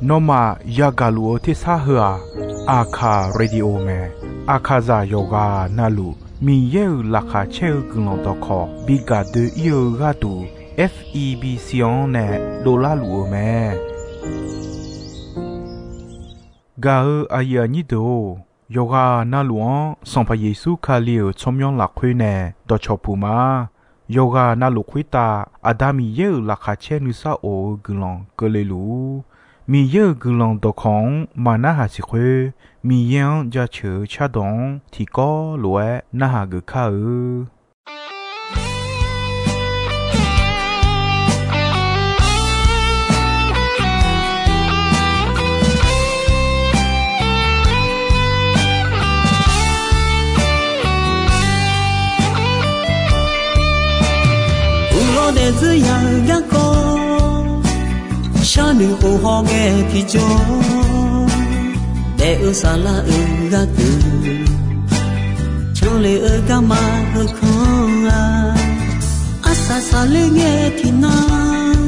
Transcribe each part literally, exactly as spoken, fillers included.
Nawmaf yagaq luf-eu tersar heu-aq, Aqkaq Radio mae. Aqkaqzaq yawqghaq navluf Miqyaer-euq laqkhaq caer-eu guiqlanq dawqkawq bi gaq doe-ir-eu gharduq, F E B C-anr nae dovlar luf-eu mae. Gaq-eu aqyuif aqnyir deuq-or, yawqghaq navluf-anr Sanqpaq Yeqsur Kali-euq tsawrmyanr lafkhoer nae dawqcawq puq ma. Yawqghaq navluf khoertav Aqda Miqyaer-euq laqkhaq caer nuisar of-eu guiqlanq keuvle luf-ur. Miqyaer-euq guiqlanq dawqkawq-anr maqnarhaq siq khoer, Miqyaer-anr jaceuq-eu cardawq-anr tiqkawv lof-aer narhaq geuf kar-eu. Uqlawr daefzir ya-eu garkawv, sharnoeq of hawr ghae tiqjawr, daef-eu saflar-euq gharduq, canle-eu garma heukanr-a, arsaq saqler ghae tiqnan,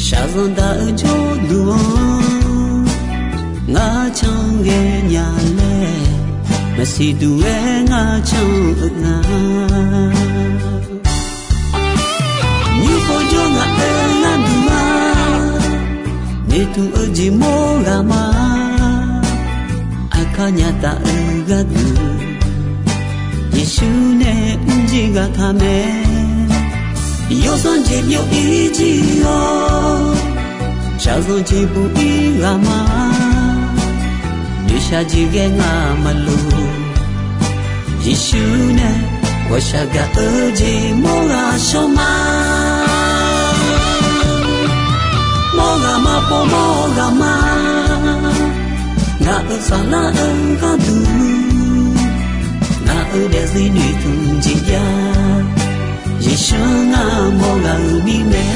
shaqzanq daq-eu jawrduq-anr, ngar can ghae nya laer, maqsiq duq-aer ngar can-eu nga. Nymr pov jawr ngaq-euq gharduq-a, noeqtmq-eu jeq mawr ghaq ma. Aqkar nya taf-eu gharduq, Yeqsur nae mrjir ghaq taq mae. Yawsanr jeq byov-ir jir-awr, shaqzanq jeq buq-ir ghaq ma. Noeqshaq jeq ghae ngaq maqloq. Yeqsur nae ghawqshaq gaq-eu jeq mawr ghaq shawr ma. Mawr ghaq ma pov mawr ghaq ma. Ngaq-euq saflar-eu gharduq, ngaq-euq daefzir noeqtmq jeq jav. Yeqsur ngar mawr ghaq-euq mirnae.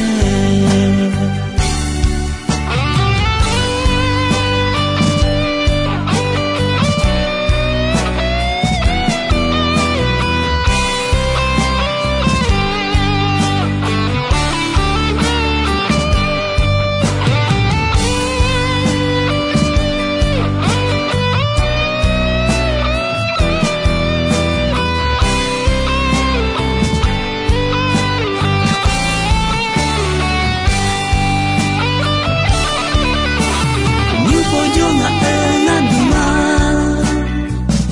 Nymr pov jawr ngaq-euq gharduq-a,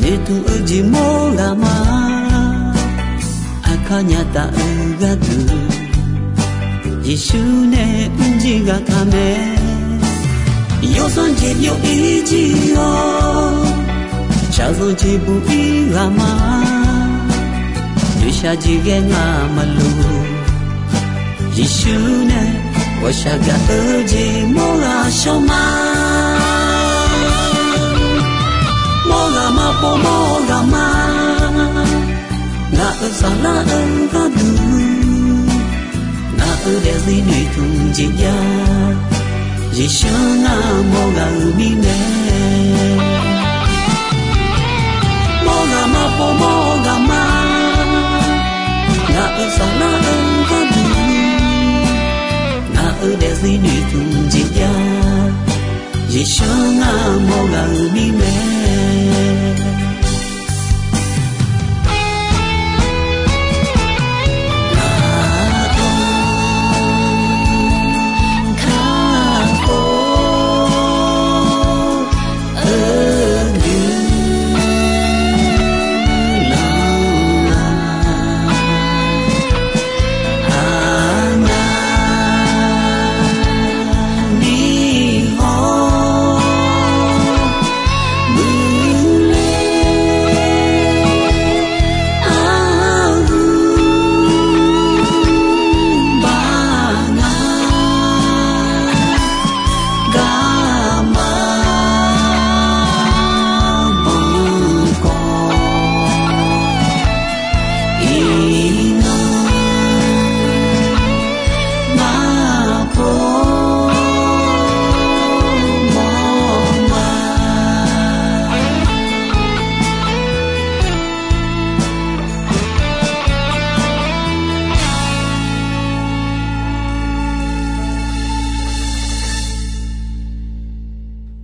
noeqtmq-eu jeq mawr ghaq ma. Aqkar nya taf-eu gharduq, Yeqsur nae mrjir ghaq taq mae. Yawsanr jeq byov-ir jir-awr, shaqzanq jeq buq-ir ghaq ma. Noeqshaq jeq ghae ngaq maqloq. Yeqsur nae ghawqshaq gaq-eu jeq mawr ghaq shawr ma. Mawr ghaq ma pov mawr ghaq ma. Ngaq-euq saflar-eu gharduq, ngaq-euq daefzir noeqtmq jeq jav. Yeqsur ngar mawr ghaq-euq mirnae. Mawr ghaq ma pov mawr ghaq ma. Ngaq-euq saflar-eu gharduq, ngaq-euq daefzir noeqtmq jeq jav. Yeqsur ngar mawr ghaq-euq mirnae.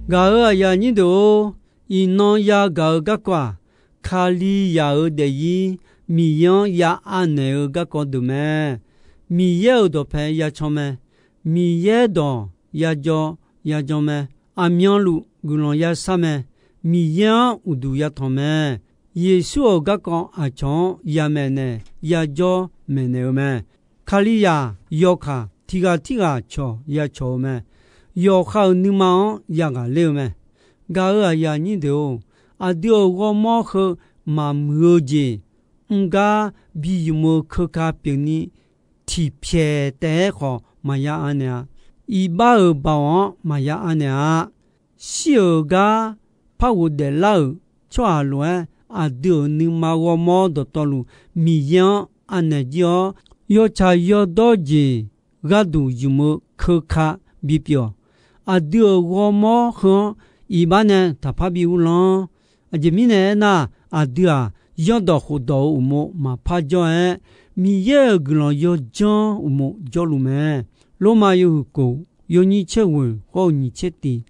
Gaq-euq aqyuif aqnyir deuq-or, iqnan yagaq-eu garkawv-aq, Kalizaq-euq daefzir Miqyaer-anr ya anaeq-eu garkawv deuq mae. Miqyaer-euq dawqpae yacan mae. Miqyaer dawq yajawr, yajan mae. Aqmyanluf guiqlanq yashar mae. Miqyaer-anr uqduq yatanq mae. Yeqsur-euq garkawv aqcawq-anr yamaeq naeq yajawr maeqnaeq-eu mae. Kalizaq yawkaq tiqghaq tirghaq cawq yacawq-eu mae. Yawqha-euq nuima-anr yaghaq ler-eu mae. Gaq-euq aqyuif aqnyir deuq-or, aqdui-euq ghawrmawr heu maqmuiq-eu jeq, mr gar bi ymq-eu keuka pyeufni, tiqpyaeq taef-aer khawf maqya anaeq-a. Iqbax-euq baoq-anr maqya anaeq-a. Shir-euq gar par ghofdaef lar-euq tsawrhaq lof-aer, aqdui-euq nuima ghawrmawr dawqtawvluf Miqyaer-anr anaeq jir-awr, yawtsaq yawdawr jeq gharduq ymq-eu keuka bipyeuf-awq. Aqdui-euq ghawrmawr heu-anr iqbax nae taqpar bi urlanr. Aqjeq mirnae aernar, aqdui-aq, zanrdawq khofdawq-euq uqmov maqpar jawr-aer, Miqyaer-euq guiqlanq yawjanr uqmov jawrluf mae. Lormav yawhuiq kof, yawnyir tser ghoeq khawr-eu nyiq tser tiq,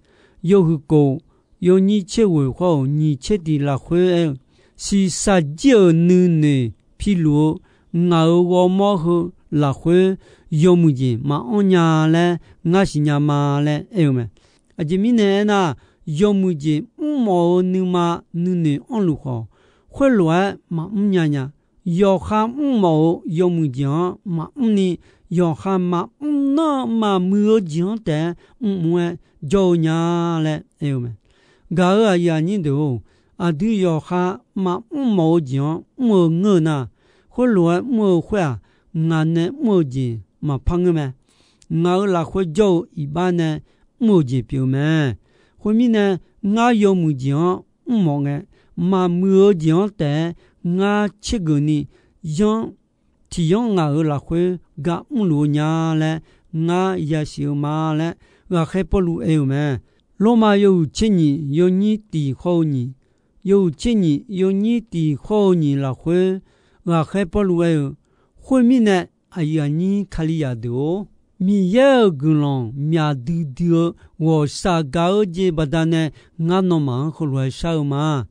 yawhuiq kof, yawnyir tser ghoeq khawr-euq nyiq tser tiq lafkhoer aer-eu, shiqshaq jir-euq nuinoeq piluf-eu ngaq-euq ghawrmawr heu lafkhoer yawmuiq jeq maqanr nya laer ngar siqnya ma laer aer-eu mae. Aqjeq mirnae aernar, yawmuiq jeq mrmawf-eu nuima nuinoeq anrluf khawf, khoerlof-aer maqmr nya nya. Yawqha mrmawf-eu yawmuiq jeq-anr maqmr ni, yawqha maqmr nar-eu maqmuiq-eu jeq-anr taef-aer mrmr-aer jawr-eu nya laer aer-eu mae. Gaq-euq aqyuif aqnyir deuq-or, aqdui yawqha maqmr mawf-eu jeq-anr mr-eu ngeur-eu nar, khoerlof-aer mr-eu khoer-aq, ngaq nae mr-eu jeq maqpar ngeur mae. Ngaq-euq lafkhoer jawr-eu iqbax nae mr-eu jeq pyeuf-eu mae. Khoermirnae, ngar yawmuiq jeq-anr mrmawf ngae, maqmuiq-eu jeq-anr taef-aer ngar tsergeuf ni, yanr tiqyanr ngaq-euq lafkhoer gar mrluf-eu nya laer ngar yasiq-eu ma laer, ghaqkhaer Pawrluv aer-eu mae. Lormav yawhuiq tser nyiq yawnyir tiq khawr-eu nyiq, yawhuiq tser nyiq yawnyir tiq khawr-eu nyiq lafkhoer, ghaqkhaer Pawrluv aer-eu, Khoermirnae, aqyuif aqnyir Kalizaq deuq-or, Miqyaer-euq guiqlanq myaq duidui-eu ghawqshaq gaq-eu jeq baqdanae ngar nawmaf-anr heulof-aer shar-eu ma.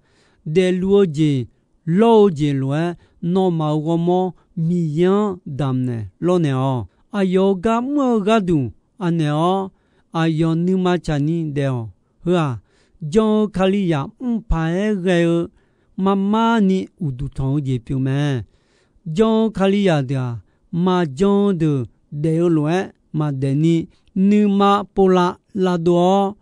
Daefluf-eu jeq, lawr-eu jeq lof-aer, nawmaf-euq ghawrmawr Miqyaer-anr damqnaeq lawrnaeq-awq. Aqyawf-euq gar mr-eu gharduq anaeq-awr, aqyawf nuima tsaqni daef-awq. Heu-aq, jan-eu Kalizaq mr paq-aer ghae-eu marmar ni uqduq tanq-eu jeq pyeuf mae. Jan-eu Kalizaq deuq-aq, maqjan-eu deuq daef-eu lof-aer maqdaef ni, nuima povlav lavdov-awr,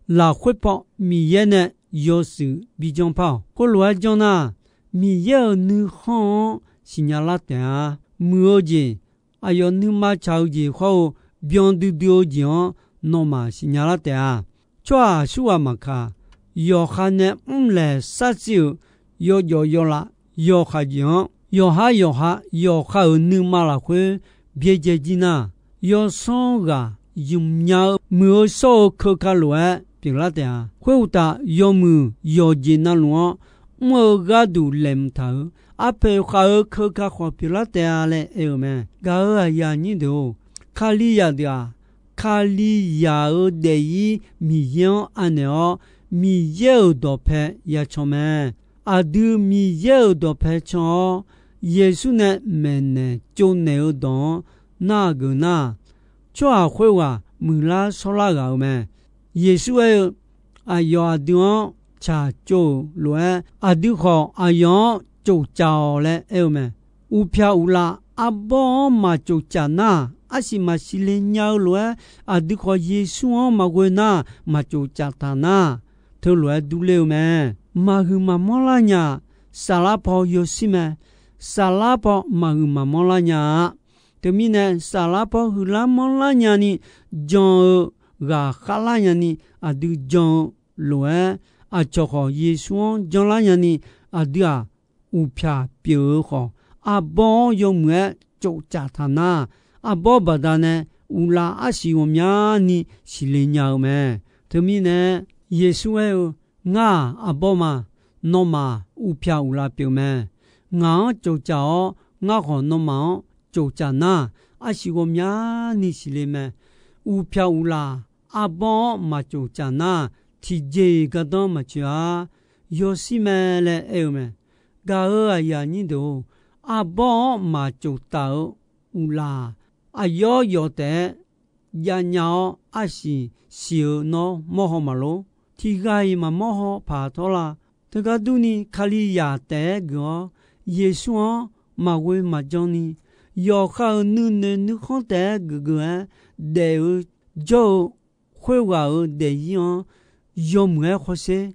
lafkhoer paw Miqyaer nae yawshuif bi janr par-awq. Khoerlof-aer janr nar, Miqyaer-euq nuikhanr-anr siqnya lar taef-a. Muiq-eu jeq, aqyawf nuima tsaq-eu jeq khawr-eu byan duidui-eu jeq-anr nawmaf siqnya lar taef-a. Tsawrhaq aqsurghaq maqkaq, yawqha nae mrlaeq sharshir-euq yawjawf yawlaf yawkhav jeq-anr, yawqhar yawqha yawqha-euq nuima lafkhoer byaerdzae jir nar, yawsanr ghaq ymq nya-eu muiq-eu shawr-eu keuka lof-aer pyeuflar taef-a. Khoeruqtaf, yawmuiq yawqjeq navluf-anr mr-eu gharduq laeqhmq taq-euq arpoeq khaq-eu keuka khawf pyeuflar taef-a laer aer-eu mae. Gaq-euq aqyuif aqnyir deuq-or, Kalizaq deuq-aq, Kalizaq-euq daefzir Miqyaer-anr anaeq-awr, Miqyaer-euq dawqpae yacan mae. Aqdui Miqyaer-euq dawqpae can-awr, Yeqsur nae maeqnaeq tsovnaeq-eu dawq-anr nar-aq geuf nar, tsawrhaq khoerghaq muiqlar shawrlar ghaq-eu mae. Yeqsur aer-eu, Aqyawf aqdui-anr tsaqtsov-euq lof-aer, aqdui khawf aqyawf-anr tsoftsaf-awq laer aer-eu mae. Uqpyaq uqlaf arbawr-anr maqtsoftsaf nar, arsiq maqsiq le nya-eu lof-aer, aqdui khawf Yeqsur-anr maqghoe nar, maqtsoftsaf taq nar, teulof-aer durler-eu mae. Maqhuiq maqmanr lar nya-aq, saflar paw yawshir mae. Saflar paw maqhuiq maqmanr lar nya-a. Teumirnae, saflar paw huiqlar manrlar nyani jan-eu ghaq khavlar nyani, aqdui jan-eu lof-aer, aqcawq khawf Yeqsur-anr janlar nyani, aqdui-aq, uqpyaq pyeuf-eu khawf, arbawr-anr yawmuiq-aer tsoftsaf taq nar, arbawr baqdanae uqlaf arsiq ghawqmyani siqle nya-eu mae. Teumirnae, Yeqsur aer-eu, Ngar-aq arbawr ma. Nawmaf uqpyaq uqlaf pyeuf mae. Ngaq-anr tsoftsaf-awr, ngar khawf nawmaf-anr tsoftsaf nar, arsiq ghawqmyani siqle mae. Uqpyaq uqlaf arbawr-anr maqtsoftsaf nar, tiqjeq-iq gardanr maqtsoeq-a. Yawshir mae laer aer-eu mae. Gaq-euq aqyuif aqnyir deuq-or, arbawr-anr maqtsof taf-eu uqlaf, aqyawf yawf taef-aer javnya-awr arsiq siq-eu nawr mawrhaw maqlor. Tiqghaq-iq maqmawr haw paq tawr la. Teugar durni, Kalizaq taef-aer geuf-awr, Yeqsur-anr maqghoe maqjan ni, yawqha-euq nuinoeq nuikhanr taef-aer geufgeuf-aer daef-eu jawr-eu khoerghaq-euq daefzir-anr yawmuiq-aer hawsher.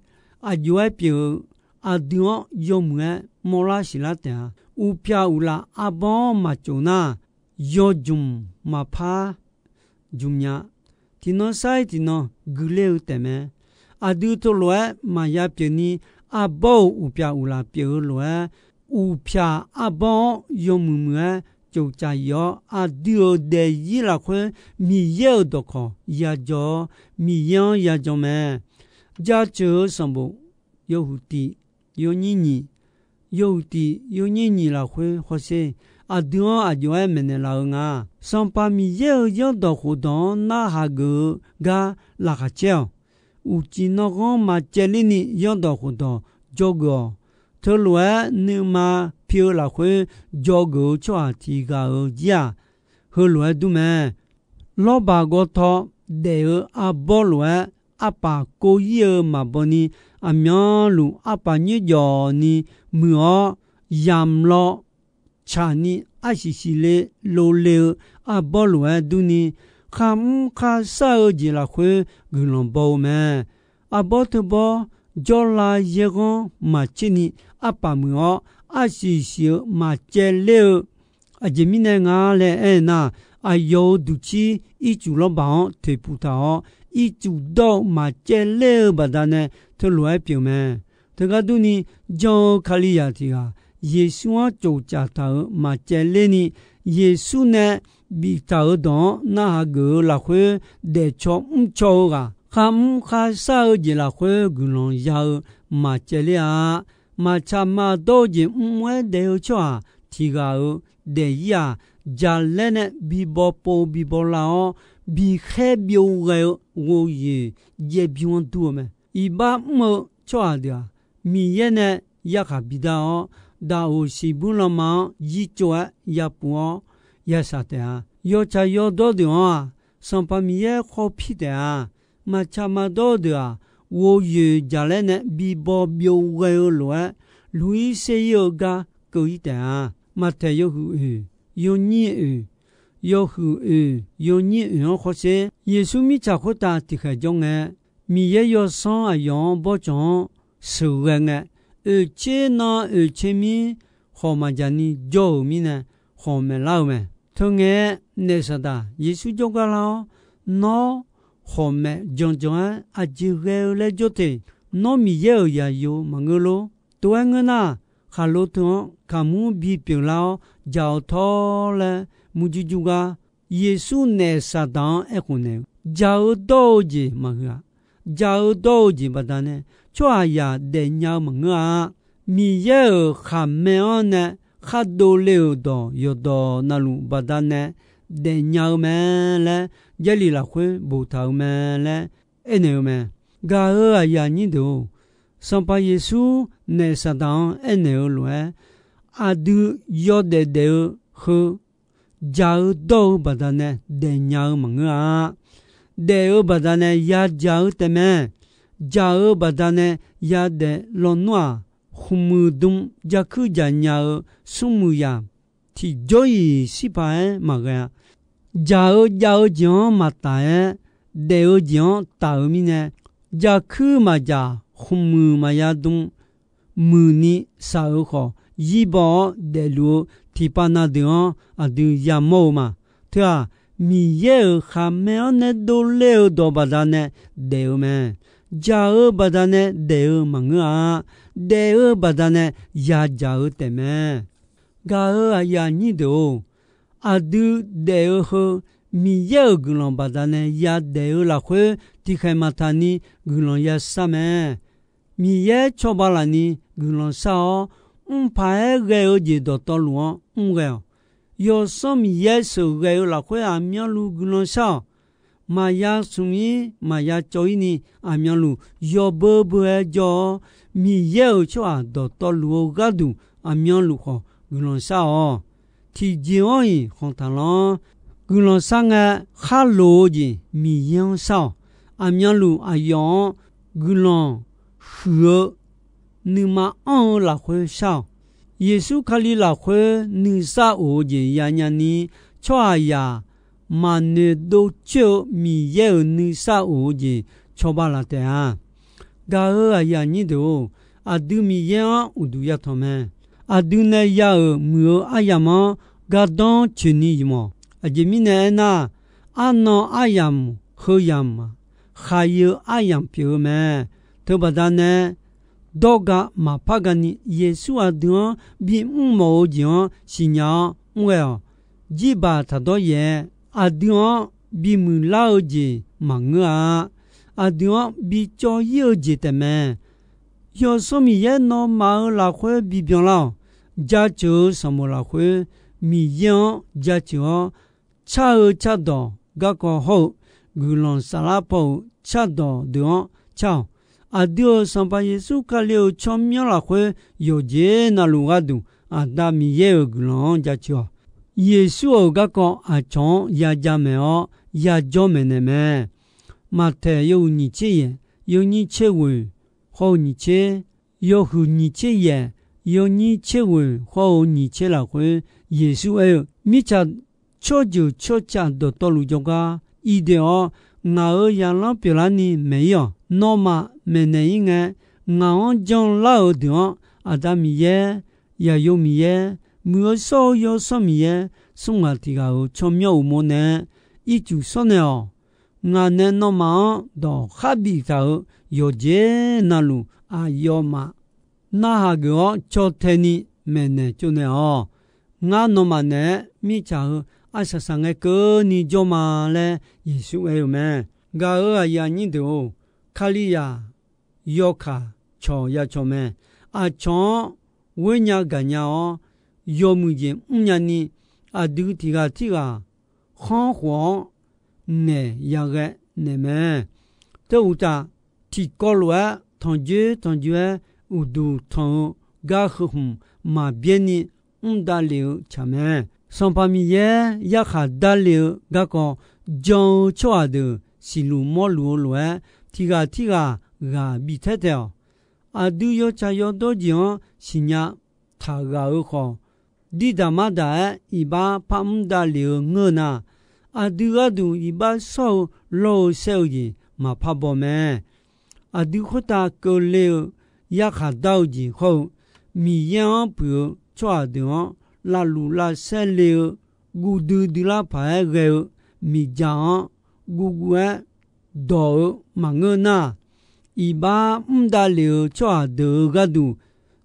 Aqjox-aer pyeuf-eu aqdui-anr yawmuiq-aer mawrlar siqlar taef-a. Uqpyaq uqlaf arbawr-anr maqtsof nar, yawjmq maqpar jmq nya. Tiqnan sar-iq tiqnan guiqler-eu taefmae. Aqdui teulof-aer maqya pyeuf ni, arbawr-euq uqpyaq uqlaf pyeuf-eu lof-aer, uqpyaq arbawr-anr yawmuiq muiq-aer tsoftsaf yif-awr, aqdui-euq daefzir lafkhoer Miqyaer-euq dawqkawq yajawr-awr, Miqyaer-anr yajan mae. Jaceuq-eu sanqbof yawhuiq tiq yawnyir nyiq, yawhuiq tiq yawnyir nyiq lafkhoer hawsher. Aqdui-anr aqjox-aer maeqnaeq laf-eu nga. Sanqpaq Miqyaer-euq zanrdawq khofdawq-anr narhaq geuf-eu gar laqkhaq caer-awq. Uqcif nanghanr maqcaevler ni zanrdawq khofdawq dzawgeuf-awq. Teulof-aer nuima pi-eu lafkhoer dzawgeuf-eu tsawrhaq tiqghaq-euq jir-aq, heulof-aer dur mae. Lawrbaq gawtaw daef-eu arbawr lof-aer, arpaf kov-ir-eu maqbaw ni, aqmyanluf arpaf nyoerjawf ni muiq-awr, yamq law tsaq ni arsiq siqle lov le-eu arbawr lof-aer durni, kharmr kharshar-eu jeq lafkhoer guiqlanq baw-eu mae. Arbawr teubawr jawrlav yaerghanr maqtser ni arpaf muiq-awr, arsiq siq-eu maqcaevler-eu Aqjeq mirnae nga laer aernar, aqyawf-euq duqcir ircuf lawrbaq-anr toeqpuq taq-awr, ircuf dawr-eu maqcaevler-eu baqdanae teulof-aer pyeuf mae. Teugar durni, jan-eu Kalizaq tiq ghaq Yeqsur-anr tsoftsaf taq-euq maqcaevler ni, Yeqsur nae biftaq-euq dawq-anr narhaq geuf-eu lafkhoer daefcaw mrcaw-eu ghaq, kharmr kharshar-eu jeq lafkhoer guiqlanq ya-eu maqcaevler-a. Maqtsaq maqdawr-eu jeq mr-aer daef-eu tsawrhaq tiq ghaq-euq daefzir-aq, jaqlaer nae bibaw pov bibaw lar-awr, bikhaer byov ghae-eu ghovyoeq jaerbymr-anr dur-eu mae. Iqbax mr-eu tsawrhaq deuq-aq, Miqyaer nae yarkhaq bidar-awr, daqoq siqbuir lanma-anr yirtsov-aer yapuf-awr yashaq taef-a. Yawtsaq yawdawr deuq-anr-aq, Sanqpaq Miqyaer khawf pir taef-a. Maqtsaq maqdawr-eu deuq-aq, ghovyoeq jaqlaer nae bibaw byov ghae-eu lof-aer, luq-ir ser-ir-eu gar keuv-ir taef-a. Maqtaeq yawhuiq oeq, yawnyir oeq, yawhuiq oeq yawnyir oeq-anr khawf sher. Yeqsur mirtsaq khoertav tiqkhaeq jawr ngae, Miqyaer Yawsanr aqyawf-anr bawrtsanq-anr sheuqghae ngae, oeqtser nan oeqtser mir khawf maqjaq ni jawr-euq mirnae, khawf maeqlar-eu mae. Teungae-aer naef Saqdaq Yeqsur jawrgar lar-awr, nawr khawf maeq janjan-aer aqjeq ghae-eu laer jawr te. Nawr Miqyaer-euq zaqyo maqngeur lor. Tov-aer ngeur nar, khaqlo teu-anr kaqmur bipyeuf lar-awr jaq-awq tawr laer murjur jur gar, Yeqsur naef Saqdaq-anr aerkhof naeq-eu, jaq-eu dawr-eu jeq maqhuiq-aq, jaq-eu dawr-eu jeq baqdanae tsawrhaqzaq daefnya-eu maqngeur-a. Miqyaer-euq khaqmae-anr nae khar dovle-euq dawq yawqdawq navluf baqdanae daefnya-eu mae laer, Jarlif lafkhoer boftaq-euq mae laer aernaeq-eu mae. Gaq-euq aqyuif aqnyir deuq-or, Sanqpaq Yeqsur naef Saqdaq-anr aernaeq-eu lof-aer, aqdui yawdaef daef-eu heu, jaq-eu dawr-eu baqdanae daefnya-eu maqngeur-a. Daef-eu baqdanae yajaq-eu taefmae. Jaq-eu baqdanae yadaef lawnmr-aq, khmqmuiq dm jakuir jaq nya-eu smrmuiq zaq tiqjawr-iq shir paq-aer maqghae-a. Jaq-eu jav-eu jeq-anr maqtaf-aer, daef-eu jeq-anr taf-eu mirnae, jakuir maqjaq khmqmuiq maqya dm muiqni shaq-eu khawf, yirbaw-awr daefluf-eu tiqpav na deuq-anr aqdui yamawr-eu ma. Teu-aq, Miqyaer-euq khaqmae-anr nae dovler-eu dawq baqdanae daef-eu mae. Jaq-eu baqdanae daef-eu maqngeur-a. Daef-eu baqdanae yajaq-eu taefmae. Gaq-euq aqyuif aqnyir deuq-or, aqdui daef-eu heu Miqyaer-euq guiqlanq baqdanae yadaef-eu lafkhoer tiqkhaeq maqtaq ni guiqlanq yashar mae. Miqyaer cawba laf ni guiqlanq shar-awr, mrpaq-aer ghae-eu jeq dawqtawvluf-anr mrghae-awq. Yawsanr Miqyaer sheuqghae-eu lafkhoer aqmyanluf guiqlanq shar-awq. maqya smq-ir maqya cawv-ir ni aqmyanluf yawbeu beu-aer jawr-awr, Miqyaer-euq tsawrhaq dawqtawvluf-eu gharduq aqmyanluf khawf guiqlanq shar-awq. Tiqjeq-anr-iq khanq taqlanr-awr, guiqlanq shar ngae, khar loq-eu jeq Miqyaer-anr shar-awq. Aqmyanluf aqyawf-anr guiqlanq huiq-eu nuima anr-eu lafkhoer shar-awq. Yeqsur Kali lafkhoer nuisar of-eu jeq yanya ni, tsawrhaqzaq maqnoeq dov coer-eu Miqyaer-euq nuisar of-eu jeq cawba laf taef-a. Gaq-euq aqyuif aqnyir deuq-or, aqdui Miqyaer-anr uqduq yatanq mae. Aqdui nae ya-euq muiq-eu aryamq-anr gardanr coeqni ymq-awq. Aqjeq mirnae aernar, arnan aryamq heu yamq-aq, khaqyi-eu aryamq pyeuf-eu mae. Teubaqda nae, dawrga maqpar gani Yeqsur aqdui-anr bimr mawf-eu jeq-anr siqnya-awr mr ghae-awq. Jirbaq taqdawr yaef-aer aqdui-anr bimuiq lar-eu jeq maqngeur-a. Aqdui-anr bicawv-ir-eu jeq taefmae. Yawsanr Miqyaer nawmaf-euq lafkhoer bibyan lar-awq. Jaceuq-eu sanqbof lafkhoer Miqyaer-anr jaceuq-awr, car-eu cardawq garkawv hawr-eu guiqlanq saflar paw-euq cardawq deuq-anr car-awq. Aqdui-euq Sanqpaq Yeqsur Kali-euq tsawrmyanr lafkhoer yawqjeq navluf gharduq Aqda Miqyaer-euq guiqlanq-anr jaceuq-awq. Yeqsur-euq garkawv aqcawq-anr yaja maeq-awr yajawr maeqnaeq mae. Maqtaeq yawhuiq nyiq tser yaeq yawnyir tser ghoeq hawr-eu nyiq tser, yawhuiq nyiq tser yaeq yawnyir tser ghoeq hawr-eu nyiq tser lafkhoer Yeqsur aer-eu, Mirtsaq tsawrjeuq tsawrca dawqtawvluf jawrgar ir doe-awr, ngaq-euq zaqlanr pyeuflarni maeq-ir-awq. Nawmaf maeqnaeq-ir ngae, ngaq-anr janlar-euq deuq-anr, Aqda Miqyaer, Zaqyo Miqyaer, Muiq-eu shawr-eu Yawsanr Miqyaer, smr ghaq tiq ghaq-euq tsawrmyanr uqmov nae ircuf shawrnaeq-awq. Ngaq nae nawmaf-anr dawq kharbif taq-euq yawqjeq navluf aqyawfmaf narhaq geuf-awr caw tae ni maeqnaeq tsovnaeq-awq. Ngar nawmaf naeq-aer mirtsaq heu arsaq saqngae keuvni jawr ma laer Yeqsur aer-eu mae. Gaq-euq aqyuif aqnyir deuq-or, Kalizaq yawkaq cawq ya cawq mae. Aqcawq-anr ghoer nya gaq nya-awr, yawmuiq jeq mrnya ni, aqdui tiq ghaq tirghaq khanr khof-awr naeq yaghae naeq mae. Teu uqtaf, tiqkawv lof-aer tanqjoer tanqjoer-aer uqduq tanq-eu gar heu hmq maqbyaer ni mr davlef-eu tsaq mae. Sanqpaq Miqyaer yarkhaq davlef-eu garkawv jan-eu tsawrhaq deuq siqluf mawrluf-eu lof-aer, tiq ghaq tirghaq ghaq bif taer taef-awq. Aqdui yawtsaq yawdawr jeq-anr siqnya taq ghaq-eu khawf, dirdaq mardaq-aer iqbax parmr davlef-eu ngeur nar, aqdui gharduq iqbax shawr-eu lawr-eu saer-eu jeq maqpar baw mae. Aqdui khoertav keuvle-eu yarkhaq dar-eu jeq hawr-eu, Miqyaer-anr puiq-eu tsawrhaq deuq-anr lavluf lavsaer le-eu, guv duidui lar paq-aer ghae-eu miqdzaq-anr guvguv-aer dawq-eu maqngeur nar, iqbax mr davlef-eu tsawrhaq deuq-euq gharduq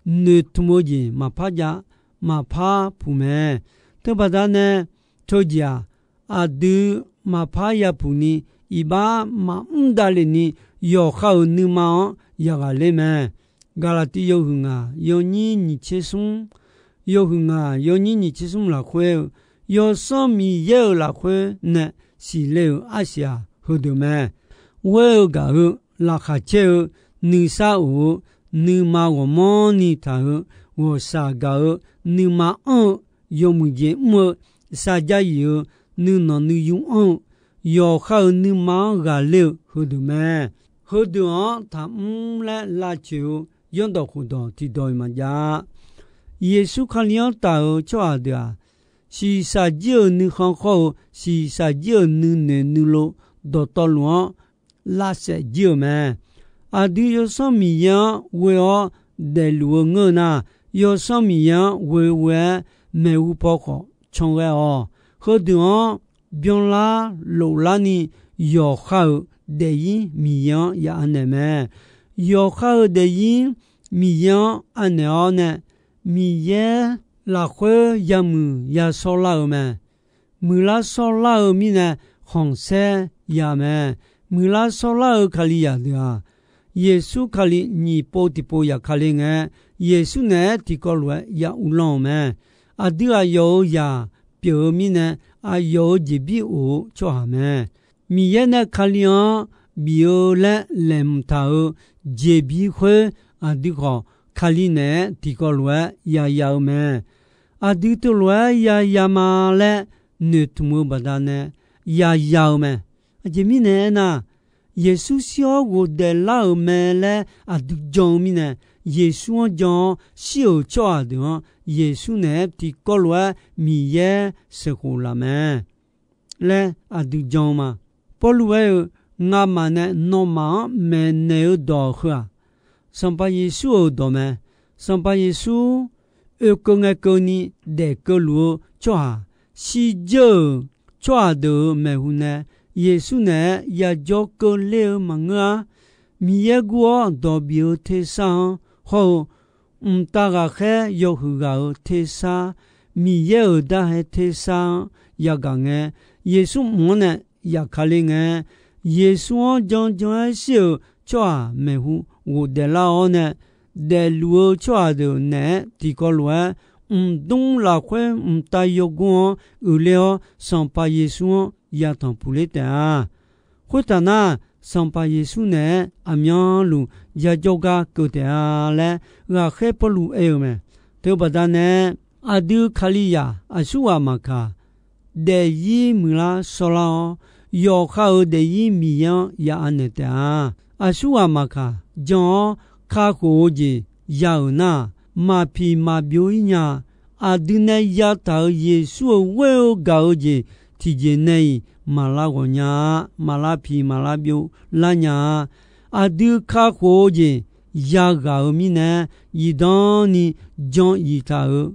noeqtmq-eu jeq maqpar jav, maqpar puq mae. Teubaqda nae, teujeq-aq, aqdui maqpar yapuq ni, iqbax maqmr davlef ni, yawqha-euq nuima-anr yaqghaq ler mae. Gaqlaqtiv yawhuiq ngaq yawnyir nyiq tser smr, yawhuiq ngaq yawnyir nyiq tser smr lafkhoer-eu, Yawsanr Miqyaer-euq lafkhoer nae siqle-euq arsiq-aq, heudeuq mae. Ghoer-eu gaq-eu, laqkhaq caer-eu, nuisar of-eu, nuima ghawqmanrni taq-eu, ghawqshaq gaq-eu, nuima anr-eu, yawmuiq jeq mr-eu, sarjax yif-eu, nuinanq nuiyu anr-eu, yawqha-euq nuima-anr ghaqler-eu heudeuq mae. Heudeuq-anr taqmr laer lavcoeq-eu zanrdawq khofdawq tiqdawq-iq maqjav-a. Yeqsur Kali-anr taq-euq tsawrhaq deuq-aq, shiqshaq jir-euq nuikhanr khawr-eu shiqshaq jir-euq nuinoeq nuilov dawqtawvluf-anr lavsaef jir-euq mae. Aqdui Yawsanr Miqyaer-anr ghoe-awr daefluf-eu ngeur nar, Yawsanr Miqyaer-anr ghoe ghoe-aer maeqhu paw khawf can ghae-awq. Heudeuq-anr byanlar loflar ni yawqha-euq daefzir Miqyaer-anr ya anaeq mae. Yawqha-euq daefzir Miqyaer-anr anaeq-awr nae, Miqyaer lafkhoer yamuiq yashawrlar-eu mae. Muiqlar shawrlar-eu mirnae khanqsaer ya mae. Muiqlar shawrlar-eu Kalizaq deuq-aq, Yeqsur Kali nyiq pov tiqpov zafkale ngae, Yeqsur naeq-aer tiqkawv lof-aer ya uvlanr-eu mae. Aqdui aqyawf-euq zaq pyeuf-eu mirnae, aqyawf-euq jeqbir of-eu tsawrhaq mae. Miqyaer nae Kali-anr bif-eu laer laeqhmq taq-euq jeqbir khoer, aqdui khawf Kali naeq-aer tiqkawv lof-aer yaya-eu mae. Aqdui teulof-aer yaya ma laer noeqtmq-eu baqdanae yaya-eu mae. Aqjeq mirnae aernar, Yeqsur shir-awr ghofdaef lar-euq mae laer aqdui jan-eu mirnae, Yeqsur-anr jan-awr shir-euq tsawrhaq deuq-anr Yeqsur naeq-aer tiqkawv lof-aer Miqyaer sheuqkhof laf mae laer aqdui jan-eu ma. Pawrluv aer-eu, Ngamaf nae nawmaf-anr maeqnaeq-eu dawq heu-aq, Sanqpaq Yeqsur-euq dawq mae. Sanqpaq Yeqsur oekeuv ngaekeuvni daefkeuv luf-eu tsawrhaq, shirdzeur-euq tsawrhaq deuq-euq maeqhu nae Yeqsur naeq-aer yajawr keuvler-eu maqngeur-ar. Miqyaer gur-awr dawq bif-eu tersar-anr hawr-eu, mqtav ghaqkhaer yawhuiq ghaq-euq tersar, Miqyaer-euq darhae tersar-anr yagaq ngae, Yeqsur mq-anr nae yafkale ngae, Yeqsur-anr janjan-aer shir-euq tsawrhaq maeqhu ghofdaef lar-awr nae, daefluf-eu tsawrhaq deuq naeq-aer tiqkawv lof-aer, mqdmr lafkhoer mqtav yawgor-anr uiqler-awr, Sanqpaq Yeqsur-anr yatanq puqler taef-a. Khoertaq nar, Sanqpaq Yeqsur naeq-aer aqmyanluf yajawr gar keuv taef-a laer, ghaqkhaer Pawrluv aer-eu mae. Teubaqda nae, aqdui Kalizaq aqsurghaq maqkaq, daefzir muiqlar shawrlar-awr, yawqha-euq daefzir Miqyaer-anr ya anaeq taef-a. Aqsurghaq maqkaq jan-awr kakhof-eu jeq ya-euq nar-aq, maqpiq maqbyov-ir nya-a. Aqdui nae yataq-euq Yeqsur-euq ghoer-eu gaq-eu jeq tiqjeq nae-iq maqlar ghawq nya-a. Maqlar piq maqlar byov lar nya-a. Aqdui kakhof-eu jeq yaghaq-euq mirnae, zifdan ni jan zif taq-euq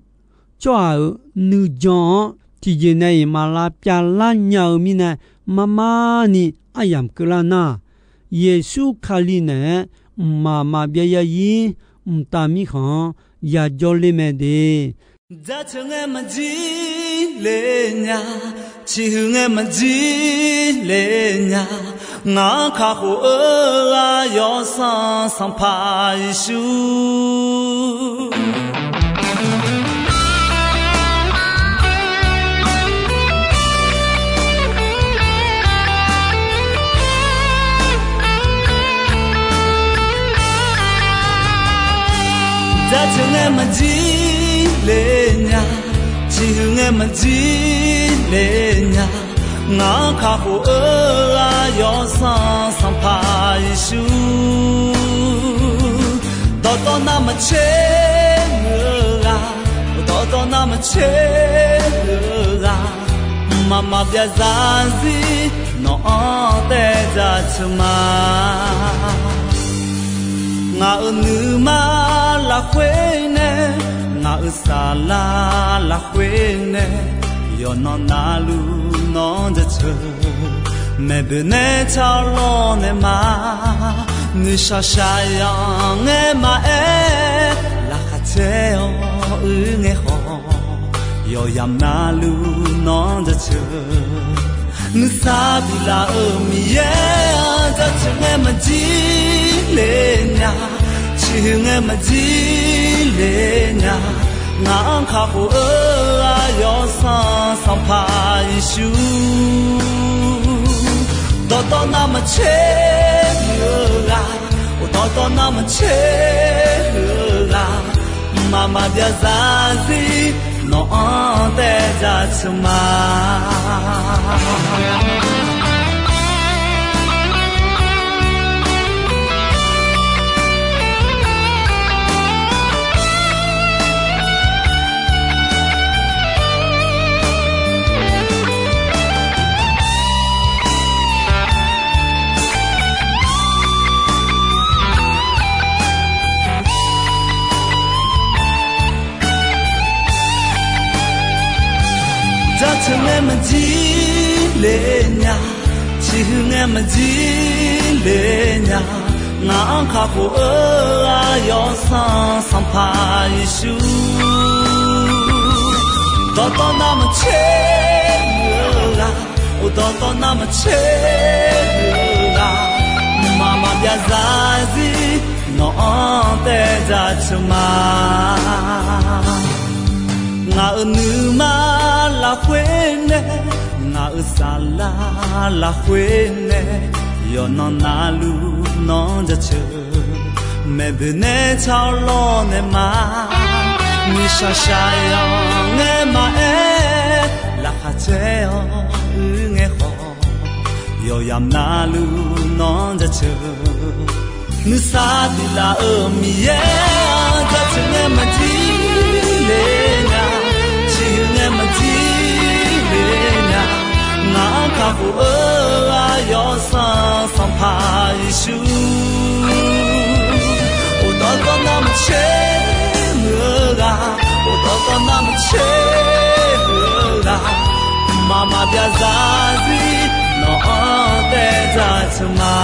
tsawrhaq-euq nuijan-anr tiqjeq nae-iq maqlar pyavlar nya-eu mirnae, marmar ni aryamq keuvlar nar-aq, Yeqsur Kali naeq-aer mqmaq maqbyav zarzir mqtav mirkhanq-anr yajawr ler mae de. Jaceuq ngae maqjir le nya, ciqhuiq ngae maqjir le nya, ngaq-anr kakhof-eu ghaq yawsanr Sanqpaq Yeqsur. Jaceuq ngae maqjir le nya, ciqhuiq ngae maqjir le nya, ngaq-anr kakhof-eu ghaq yawsanr Sanqpaq Yeqsur. Dawqtawv navmaqtser muiq-eu ghaq, dawqtawv navmaqtser muiq-eu ghaq, mqmaq maqbyav zarzir nawq-anr taev jaceuq ma. Ngaq-euq nuima lafkhoer nae, ngaq-euq saflar lafkhoer nae, yawqnan navluf nawq-anr jaceuq. Maeqboeq nae car-awr lawrnaeq ma, nuishaq shaqyanq ngae maqaer, laqkhaq caer-awr uir ngae khawf, yawqyamq navluf nawq-anr jaceuq. Nuisar biflaf-euq Miqyaer-anr jaceuq ngae maqjir le nya, ciqhuiq ngae maqjir le nya, ngaq-anr kakhof-eu aqyawf sanr Sanqpaq Yeqsur. Dawqtawv navmaqtser muiq-eu ghaq, dawqtawv navmaqtser muiq-eu ghaq, mqmaq maqbyav zarzir nawq-anr taev jaceuq ma. Jaceuq ngae maqjir le nya, ciqhuiq ngae maqjir le nya, ngaq-anr kakhof-eu aqyawf sanr Sanqpaq Yeqsur. Dawqtawv navmaqtser muiq-eu ghaq, dawqtawv navmaqtser muiq-eu ghaq, mqmaq maqbyav zarzir nawq-anr taev jaceuq ma. Ngaq-euq nuima lafkhoer nae, Ngaq-euq saflar lafkhoer nae yawqnan navluf nawr jaceuq, maeqboeq nae tsar-awr lawrnaeq ma. Nuishaq shaqyawq ngae maqaer, laqkhaq caer-awr uir ngae khawf, yawqyamq navluf nawr jaceuq. Nuisar tiq laf-euq Miqyaer-aq, jaceuq ngae maqjir le nya, ciqhuiq ngae maqjir le nya. Ngaq-anr kakhof-eu aqyawf Sanqpaq Yeqsur, uqdawr dawrnar maqtser muiq-eu ghaq, uqdawr dawrnar maqtser muiq-eu ghaq, mqmaq maqbyav zarzir nawq-anr taev jaceuq ma.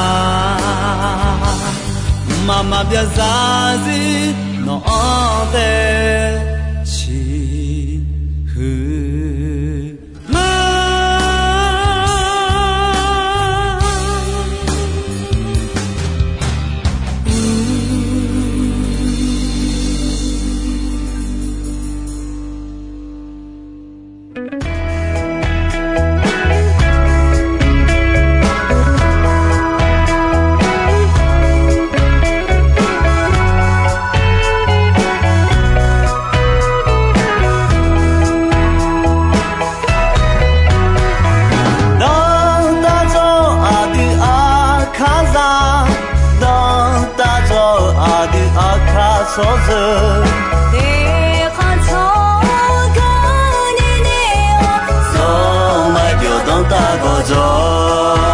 Mqmaq maqbyav zarzir nawq-anr taev ciqhuiq ma. Danrtav dzawr-eu aqdui aqkar zaq, danrtav dzawr-eu aqdui aqkar tsawrjeuq, eqkhanq tsawrganr nae nae-awr, zawr maqjawq danrtav gawqjawq.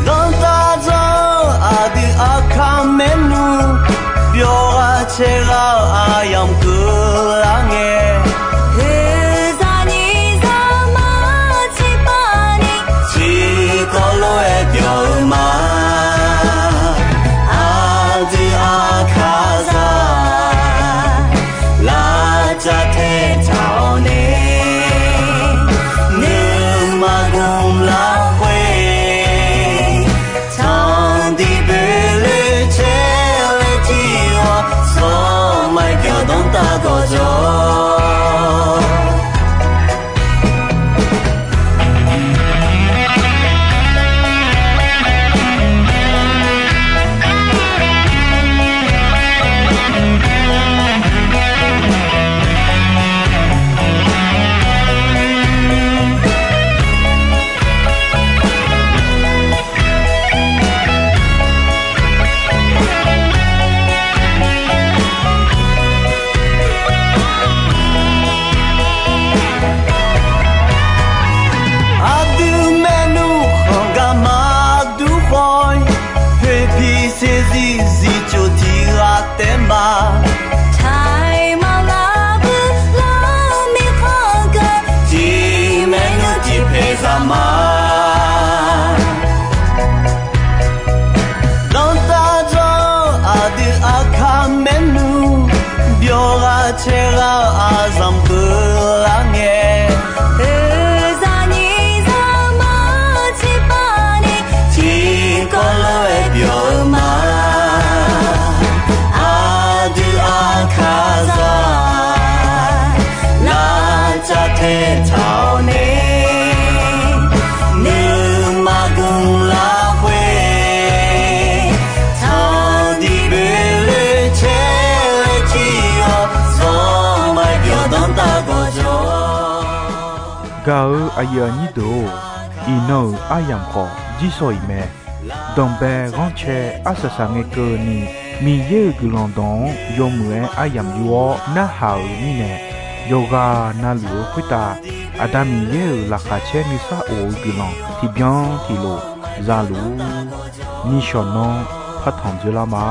Danrtav dzawr-eu aqdui aqkar maernmr, byawq ghaq caer ghaq-eu aqyamq keuvlar ngae, heuzaq nyiq zaqmar tiqpav ni, tiqkawv lof-aer byawq-eu ma. Aqdui aqkar zaq, lavcav tae taq-awr nae, nuima gmq larkhoer, tanqdiq boeloe caer-aer tir-awr, sawq maqjawq danrtav gawqjawq. Aqdui maernmr khanq garma dur khawf-ir, poeqpiq saeqzir zifcoq tiq ghaq taef ma. Taiq maqlar bui lar-eu mirkhanq ghae, tiq maernmr tiq paeq zaq ma. Danrtav dzawr-eu aqdui aqkar maernmr, byawq ghaq caer ghaq-eu aqzanq keuvlar ngae, heuzaq nyiq zaqmar tiqpav ni, tiqkawv lof-aer byawq-eu ma. Aqdui aqkar zaq, lavcav tae taq-awr nae, nuima gmq larkhoer, tanqdiq boeloe caer-aer tir-awr, sawq maqjawq danrtav gawqjawq. Gaq-eu aqyuif aqnyir deuq-or, iqnan-euq aryamq khawf jirshaw-iq mae. Danqbae ghanrcae arsaq saq ngae keuvni, Miqyaer-euq guiqlanq dawq-anr yawmuiq-aer aryamq yur-awr narhaq-euq mirnae, yawqghaq navluf-eu khoertav Aqda Miqyaer-euq laqkhaq caer nuisar of-eu guiqlanq tiqbyan tiqlof za luf-ur. Nishawq nanr partanq dzoerlar ma.